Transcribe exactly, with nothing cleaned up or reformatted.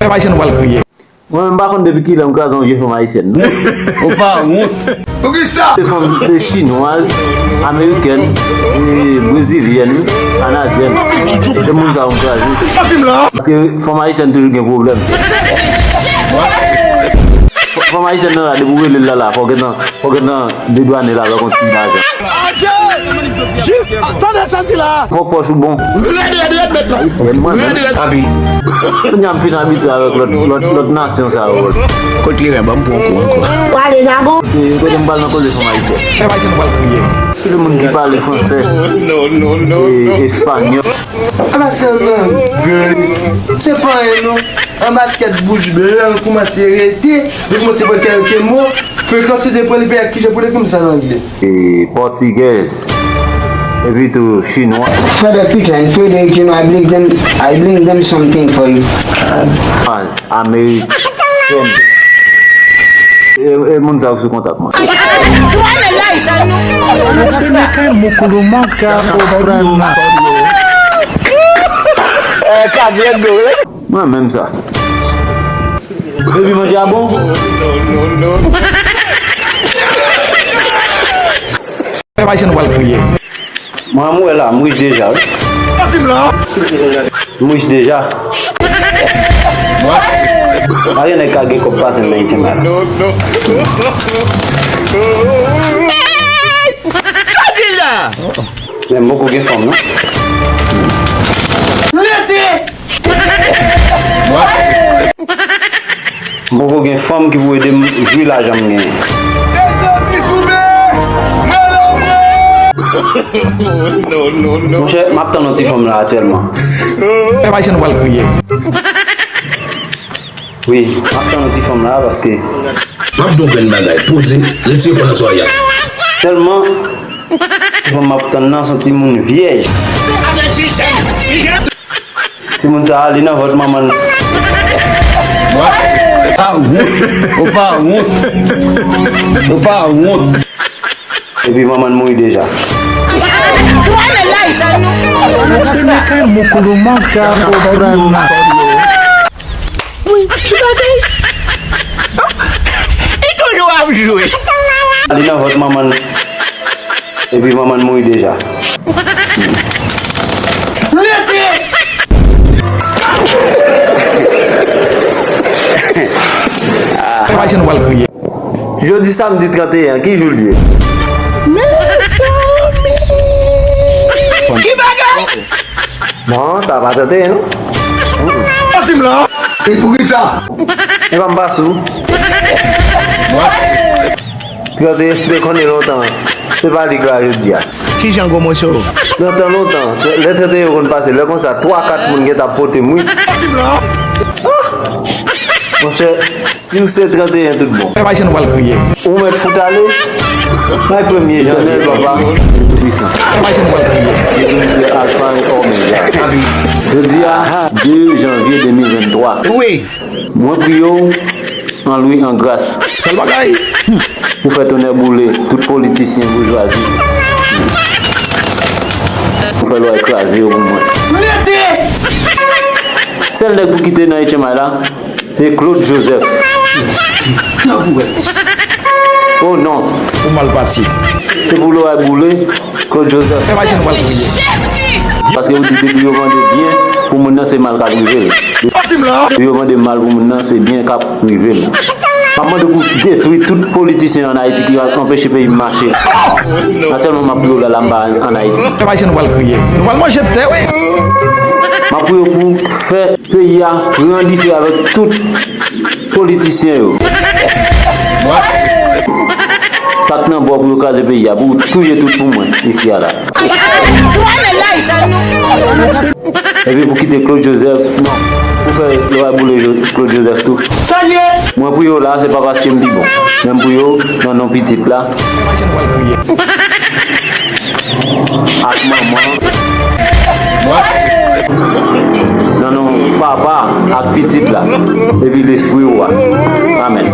Pèp ayisyen nou pral kriye. Mwen menm m pa konn depi kilè m kraze yon vye fanm ayisyèn. Ou pa wont. Poukisa? Se fanm, se chinwaz, amerikèn, e brezilyèn, kanadyèn. Se moun sa yo m kraze. Paske fanm ayisyèn toujou gen pwoblèm. Fanm ayisyèn nan la, depi w rele l la, la, fò w gentan, fò w gentan dedwane l avèk yon ti lajan. Adje! Jis, tande sa di la. Fòk pòch ou bon. Rèd, rèd, rèd, mèt la. Ayisyen, mwen menm. Rèd, rèd. Tanpri. Kounye a m fin abitye avèk lòt, lòt, lòt nasyon sa yo. Kot kleren, ban m pran kou ankò. Pale jagon. Kote, kote m pral nan koze fanm ayisyèn. Pèp ayisyen nou pral kriye. Se moun ki pale fransè. E espanyòl. Aba sèlman, se pa anyen non. Anba tèt bouch blan l koumanse rete, li koumanse pran kèlke mo, frekans li te pran, li peye ak kijan pou li ekri m sa nan angle. E pòtigèz, epi tou chinwa. Father Peter and Frederick, you know, I bring them, I bring them something for you. Amerikèn. E, e moun sa yo sou kontak mwen. Mwen ka fè mwen kay mou koulou mwen ka konprann. Mwen menm sa. Epi manje a bon. Pèp ayisyen nou pral kriye. Mwen, m wè la, m rich deja, wi. Pase m la. M rich deja. Pa gen nèg ka gen kòb pase m nan item la. Men m poko gen fanm, non. Rete! M poko gen fanm ki pou ede m jwi lajan m genyen. Monchè, m ap tann yon ti fanm la aktyèlman. Pèp ayisyen nou pral kriye. Wi, m ap tann yon ti fanm la paske. M ap di w grenn bagay, poze, retire pran nan swaye a. Sèlman, ti fanm m ap tann nan se yon timoun vyèj. Timoun sa a, li nan vant manman l. Ou pa wont. Ou pa wont. Ou pa wont. Epi manman l mouri deja. Mwen ka fè mwen kay mou koulou mwen ka konprann. Wi, ki bagay? Li toujou ap jwe. Li nan vant manman l. Epi manman l mouri deja. Rete! Pèp ayisyen nou pral kriye. Jodi samdi trannteyen, ki jou l ye? Mezanmi! Ki bagay? Non, sa pa trannteyen, non. Pase m la. E poukisa? E pa m pa sou. Trannteyen, te konnen lontan. Se pa li k la jodi a. Kijan gwo moso? Nan tan lontan, lè trannteyen yo konn pase, lè konsa, twa, kat moun gentan ap pote m, wi. Pase m la. Monchè, si w se trannteyen tout bon. Pèp ayisyen nou pral kriye. Ou mèt fout ale. Bay premye janvye, papa. Pèp ayisyen nou pral kriye. Alfa e Omega. Jodi a, de janvye de mil venntwa. Wi. Mwen priye w, an lwi, an gras. Sèl bagay. Pou fè tonè boule tout politisyen boujwazi. Pou fè lwa kraze yo pou mwen. Sèl nèg pou kite nan H M I la, se Claude Joseph. Oh non. Ou mal pati. Se pou lwa boule. Claude Joseph. Pèp ayisyen nou pral kriye. Paske ou di depi yo mande byen pou moun nan, se mal k ap rive l. Depi yo mande mal pou moun nan, se byen k ap rive l. M ap mande pou detwi tout politisyen ann Ayiti ki anpeche peyi m mache. Aktyèlman, m ap priye w la, la m pa ann Ayiti. Pèp ayisyen nou pral kriye. Nou pral manje tè, wi. M ap priye w pou fè peyi a pran dife avèk tout politisyen yo. Sa k nan bò pou yo kraze peyi a, pou touye tout pou mwen, isi a la. Epi pou kite Claude Joseph, non, pou fè lwa boule Jo-, Claude Joseph tou. Mwen priye w la, se pa paske m pi bon. Men m priye w nan non pitit la. Ak manman. Nan non papa ak pitit la. Epi lespri ou a. Amèn.